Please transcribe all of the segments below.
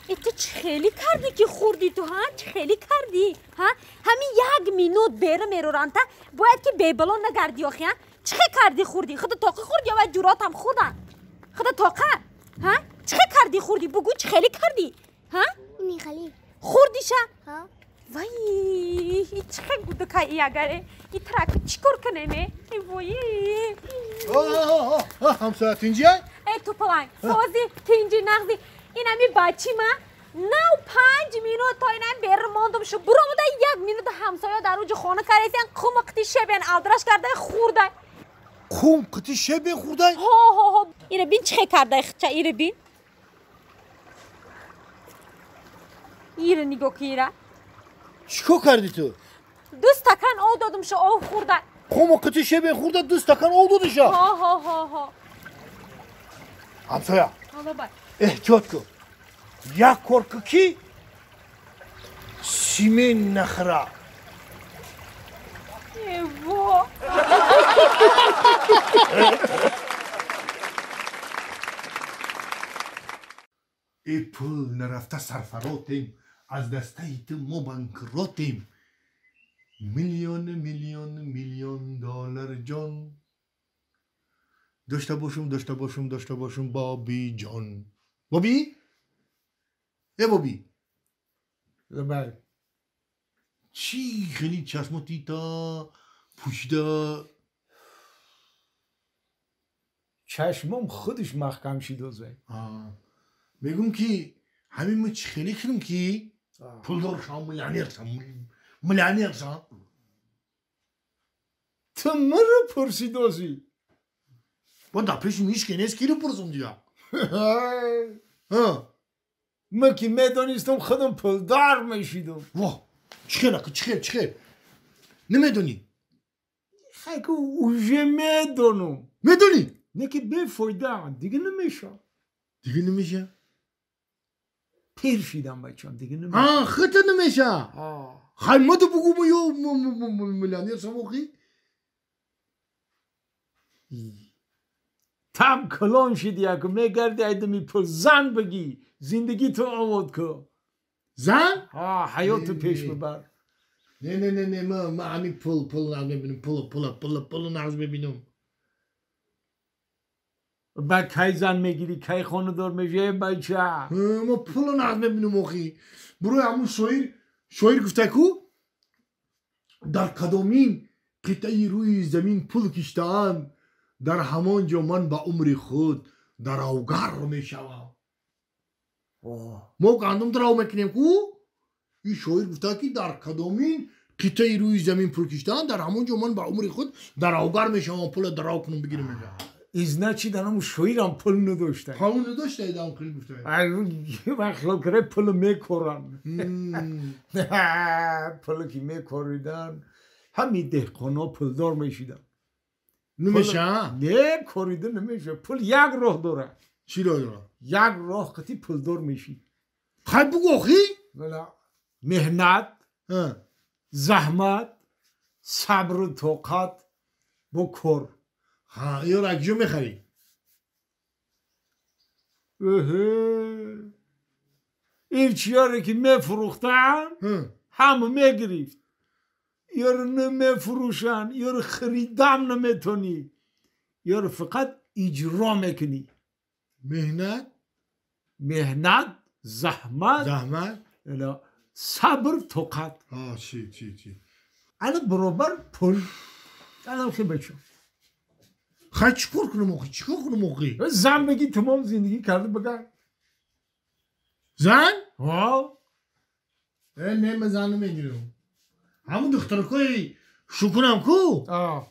Ту чӣ хеле кардӣ ки хӯрдӣ ту, ҳа? Чӣ хеле кардӣ, ҳа? Ҳамин як минут бера мероранта, бояд ки бебало нагардӣ охи, ҳа? Чӣ хел кардӣ хӯрдӣ? Худа тоқа хӯрдӣ ё вай ҷуротам хӯрдан? Худа тоқа, ҳа? Чӣ хел кардӣ хӯрдӣ? Бугӯ чӣ хеле кардӣ, ҳа? Михали. Хӯрдиша? Ҳа. Вай, чӣ хел гудакай агаре? И траки чӣ кор кунеме? Вои. Ҳамсоя тинҷия? Э, тупаланг, сози, тинҷи, нағзи. Ин ҳами бачи ма нав 5 минут то инам бер мондум шу буромуда 1 минут ҳамсоя дар уҷи хона каресиян қум қити шебен алдраш кардай хӯрдай. Қум қити шебен хӯрдай? Ҳо, ҳо, ҳо. Ира бин чӣ хел кардай хича, ира бин. Ира нигоҳ ки ира. Чӣ кор кардӣ ту? 2 стакан об додум шу об хӯрдай. Қум қити шебен хӯрда 2 стакан об додиша? Ҳо, ҳо, ҳо, ҳо. Ҳамсоя. Ҳало бай. Эҳтиёт кун. Як кор кун ки симен нахӯра. Эво. Э пул нарафта сарфаротем, аз дастаи ту мо банкротем. Миллион, миллион, миллион доллар ҷон. Дошта бошум, дошта бошум, дошта бошум, Боби ҷон. Боби? Э Боби. Лабай. Чӣ хеле чашмоти та пӯшида? Чашмом худаш маҳкам шидозе. Мегум ки ҳамин мо чӣ хеле кунем ки пулдор шавам, миллионер шавам, миллионер шавам. Ту маро пурсидозӣ? Бо дар пеши ҳеч ки нест, киро пурсум дия? Ман ки медонистам худам пулдор мешидам. Во, чӣ хел, чӣ хел, чӣ хел? Намедонӣ? Хайку уже медонам. Медонӣ? Не ки бефоида, дига намеша. Дига намеша? Пир шидам бачам, дига намеша. А, худта намеша? Хай маду бугу мо ё миллионер шавам охи? Там калон шиди, яку мегарди айдами пул зан бигӣ, зиндагӣ ту овод ку. Зан? Ҳа, ҳаёту пеш бибар. Не, не, не, не, ма ҳамин пул, пул нағз мебинам, пул, пул, пул, пул нағз мебинам. Ба кай зан мегирӣ, кай хонадор мешавӣ, бача? Ма пул нағз мебинам охи. Бурои ҳамун шоир, шоир гуфта ку дар кадомин қитъаи рӯи замин пул киштаанд, дар ҳамон ҷо ман ба умри худ даравгар мешавам. Мо гандум дарав мекунем ку? Ин шоир гуфта ки дар кадомин қитъаи рӯи замин пул киштаанд, дар ҳамон ҷо ман ба умри худ даравгар мешавам, пула дарав кунам бигирам мега. Значит, анам шоирам пул надошта. Ҳамон надошта, идам хел гуфта. Вақт хел кара пул мекоран. Пул ки мекоридан, ҳамин деҳқоно пулдор мешидан. Намеша? Не, корида намеша. Пул як роҳ дорад. Чӣ роҳ дорад? Як роҳ қити пулдор мешӣ. Хай бугӯ охи? Меҳнат, заҳмат, сабру тоқат бо кор. Ҳа, ёро аз куҷо мехарӣ? Ин чиёре ки мефурӯхтам, ҳама мегирифт. Ёро намефурӯшанд, ёро харидам наметонӣ. Ёро фақат иҷро мекунӣ. Меҳнат? Меҳнат, заҳмат, заҳмат, сабр, тоқат. Чӣ, чӣ, чӣ? Ана баробар пул. Анам хел бачо. Хай чӣ кор кунам охи? Чӣ кор кунам охи? Зан бигӣ тамом зиндагӣ карда бигар. Зан? Ҳо. Э, не, ман зан намегирам. Ҳамун духтаракои шукунам ку?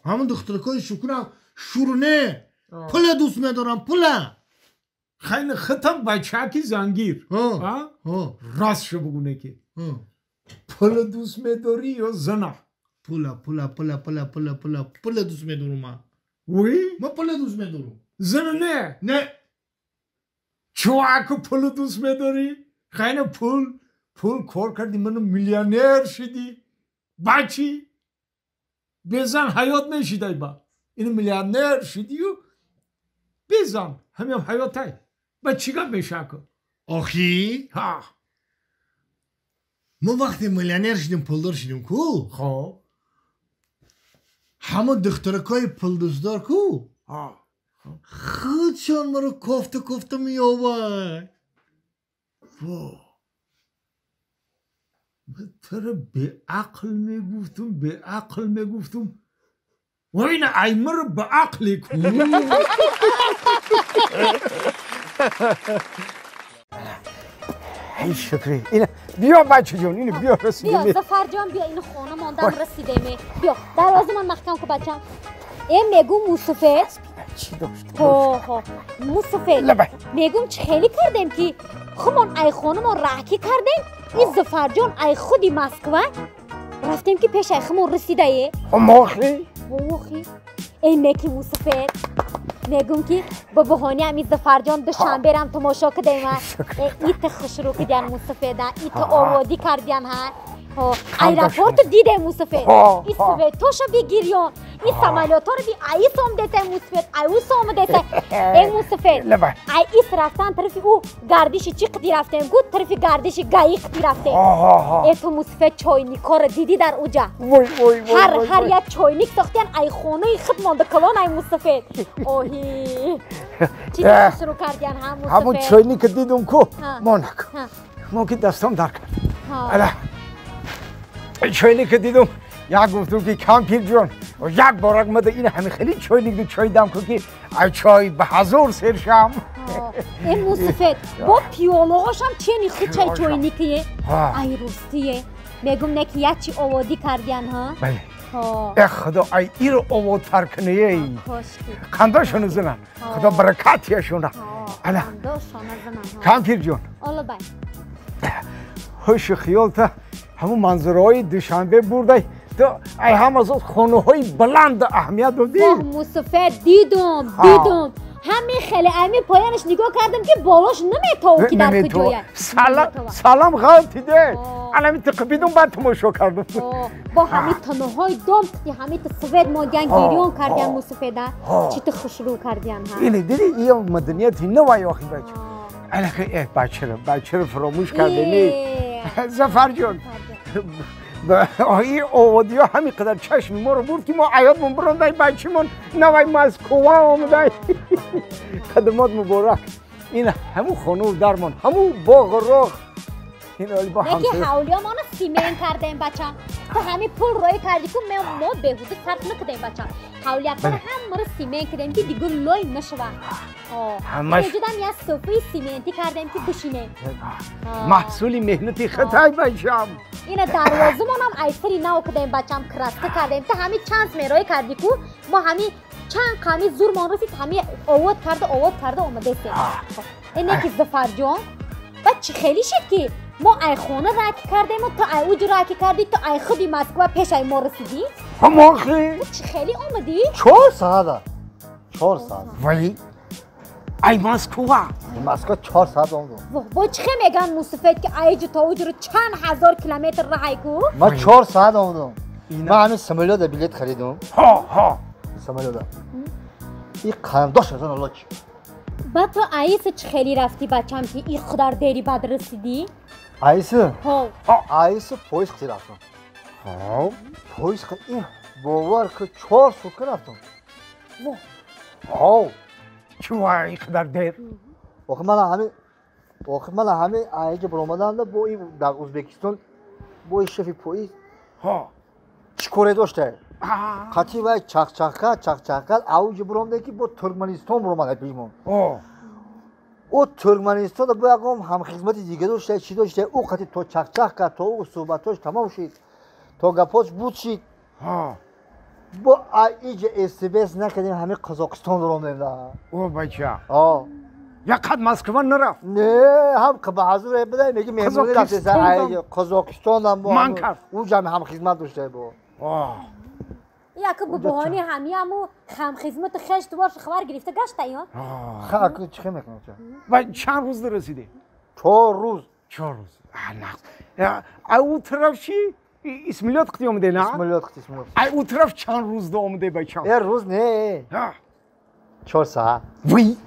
Ҳамун духтаракои шукунам шуру не. Пула дӯст медорам, пула. Хайли хитам бачаки зангир. Ростшо бугӯ ки. Пула дӯст медорӣ ё зана? Пула, пула, пула, пула, пула, пула, пула дӯст медорам ман. Уи? Ман пула дӯст медорам. Зана не? Не. Чуваку пула дӯст медорӣ? Хайли пул, пул кор кардӣ, ману миллионер шидӣ. Бачи безан ҳаёт мешидай ба. Ин миллионер шидию безан ҳамин ҳаётай. Ба чӣ гап мешаку? Охи? Ҳа. Мо вақте миллионер шудем, пулдор шудем ку? Хоб. Ҳама духтаракҳои пулдӯстдор ку? Ҳа. Худшон маро кофта кофта меёбад. Во. Ман туро беақл мегуфтум, беақл мегуфтум. Война ай маро баақле ку. Эй шукри. Ина биё бача ҷон, ина биё расидем. Биё Зафар ҷон, биё ин хона мондам расидем. Биё дарвоза ман маҳкам ку бачам. Э мегум Мусуфед. Чӣ дошт? Ҳо ҳо. Мусуфед. Мегум чӣ хеле кардем ки хумон ай хонамон раҳкӣ кардем. Ин Зафар ҷон ай худи Москва рафтем ки пеш ай хумон расидае. Омохи? Охи. Эй неки Мусуфед. Мегум ки ба баҳони ҳамин Зафарҷон Душанбе рам тамошо кардем. Ита хушрӯ кардян Мусуфеда, ита оводӣ кардян ҳа. Аэропорту дидем Мусуфед. И светоша бигирён, и самолёторо би аис омдесе Мусуфед, ай ус омдесе. Э Мусуфед, ай ис рафтан тарафи ӯ гардиши чӣ қиди рафтем гу тарафи гардиши гаи қиди рафтем. Э ту Мусуфед чойникҳоро дидӣ дар уҷа. Ҳар ҳар як чойник сохтян ай хонаи худ монда калон ай Мусуфед. Оҳи. Чӣ шурӯъ кардян ҳа Мусуфед? Ҳамон чойника дидум ку мо наку. Мо ки дастом дар кард. Ала чойника дидум, як гуфтум ки кампир ҷон, як борак мада ин ҳами хеле чойник ду чой дам ку ки ай чой ба ҳазор сер шам. Э Мусуфед, бо пиёлаҳошам чени худ чай чойникие? Ай ростие. Мегум не ки як чи оводӣ кардян ҳа? Бале. Э худо ай иро оводтар куние. Қандошону зинан. Худо баракатияшона. Ала. Қандошона зинан. Кампир ҷон. Ола бай. Ҳушу хиёлта ҳамун манзараҳои Душанбе бурдай. То ай ҳама зод хонаҳои баланд аҳамият додӣ. Воҳ Мусуфед, дидум, дидум. Ҳамин хеле ами поянаш нигоҳ кардам ки болош наметовад ки дар куҷоя. Салам ғалтиде. Алами тиқибидум баъд тамошо кардум. Бо ҳамин таноҳои дом ки ҳамин свет мондян гирён кардян Мусуфеда. Чӣ ту хушрӯ кардян ҳа. Ини диди ия маданияти навай охи бача. Алака э бачаро, бачаро фаромӯш кардеми. Зафар ҷон. Ин оводиҳо ҳамин қадар чашми моро бурд ки мо аёдмон бирондай бачимон навай Москва омадай. Хадамот муборак. Ин ҳамун хонаву дармон, ҳамун боғу роғ. Неки ҳавлиёмоно симент кардем бачам. Ту ҳамин пул роӣ кардӣ ку мо беҳуда сарф накардем бачам. Ҳавлиякҳоро ҳамаро симент кардем ки дигар лой нашавад. Вуҷудам як софаи симентӣ кардем ки бишинем. Маҳсули меҳнати хитай бачам. Ина дарвозамонам айсари нав кардем бачам, краска кардем. Ту ҳамин чанд мероӣ кардӣ ку мо ҳамин чанд қами зурмон расид ҳамин овод карда овод карда омадесем. Ине ки Зафарҷон баъд чӣ хеле шид ки мо ай хона раки кардему ту ай уҷ раки кардӣ ту ай худи Москва пеш ай мо расидӣ? Ҳамохи. Ту чӣ хеле омадӣ? 4 соата. 4 соат. Вай. Ай Москва. Москва 4 соат омадам. Бо чӣ хе меган Мусуфед ки ай ҷу то уҷро чанд ҳазор километр раҳай ку? Ман 4 соат омадам. Ман ҳамин самолёта билет харидам. Ҳо, ҳо. Самолёта. И қандош аз он Аллоҳ чӣ. Ба ту аиса чӣ хеле рафтӣ бачам ки и худар дери бад расидӣ? Аиса? Ҳо. Аиса поезд қити рафтам. Ҳо. Поезд қити бовар ки 4 сутка рафтам. Во. Ҳо. Чӣ ва и қадар дер? Охи ман ҳамин аиҷа баромаданда бо ин дар Ӯзбекистон бо ин шефи поезд. Ҳо. Чӣ коре дошта? Қати вай чақчақ кард, чақчақ кард, ауҷи баромада ки бо Туркманистон баромада пешмон. О Туркманистон бо ягон ҳамхизмати дига дошта, чӣ дошта, ӯ қати то чақчақ кард, то ӯ суҳбатош тамом шид, то гапош буд шид. Бо аиҷа СБС накардем, ҳамин Қазоқистон баромадем да. О бача. Як қад Москва нарафт. Не, ҳам ба ҳазур буда, меги меҳмонӣ рафтеса аиҷа Қазоқистон ҳам бо ман кард. Ӯ ҷамъ ҳамхизмат дошта бо. Яке баҳони ҳамиаму ҳамхизмати хеш дувор хабар гирифта гашта ё? Ха, чӣ мекунам? Ва чанд рӯз расидем? 4 рӯз. 4 рӯз. А ӯ тараф чӣ? Исмилёт қити омаде, на? Исмилёт қити, Исмилёт. Ай ӯ тараф чанд рӯз омаде бачам? Э рӯз не. 4 соат. Вай.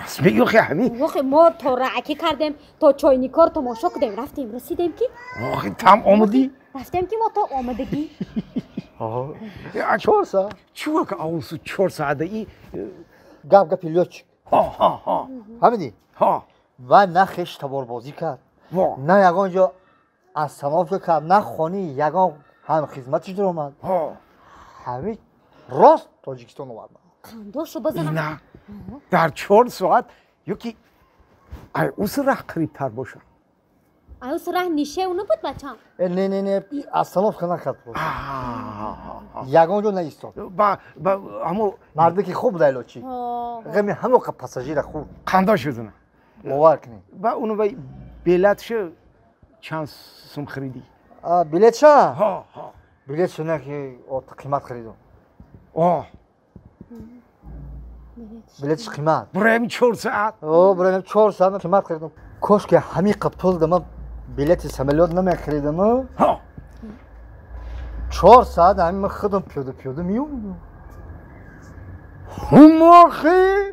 Раст мегӣ, охи ҳами. Охи мо то раъки кардем, то чойникор тамошо кардем, рафтем, расидем ки. Охи там омадӣ? Рафтем ки мо то омадагӣ. 4 соат. Чӣ ка авусу 4 соата и? Гап гапи лётчик. Ҳа, ҳа, ҳа. Фаҳмидӣ? Ҳа. Ва на хеш таборбозӣ кард, Во. на ягон ҷо остановка кард, на хони ягон ҳам хизматиш даромад. Ҳа. Ҳами рост Тоҷикистон овард. Қандошу базанам. Ина дар 4 соат ёки ай уси раҳ қарибтар бошад. Аюс раҳ нишев набуд, бачам? Э, не, не, не, остановка накард, ягон ҷо наистод. Ба ҳамо. Марде ки хуб буда, лётчик, ғами ҳамоқа пассажира хуб. Қандо шудана. Бовар кунед. Ба уну ба билетшо чанд сум харидӣ? Билетша? Ҳа, ҳа. Билетша не, ки қимат харидум. О. Билетш қимат. Бураем 4 соат. О, бураем 4 соат қимат харидум. Кош ки ҳамиқа пул дама билети самолёт намехаридам. Ҳа. 4 соат ҳами ман худам пиёда пиёда меомадам. Ҳумохи.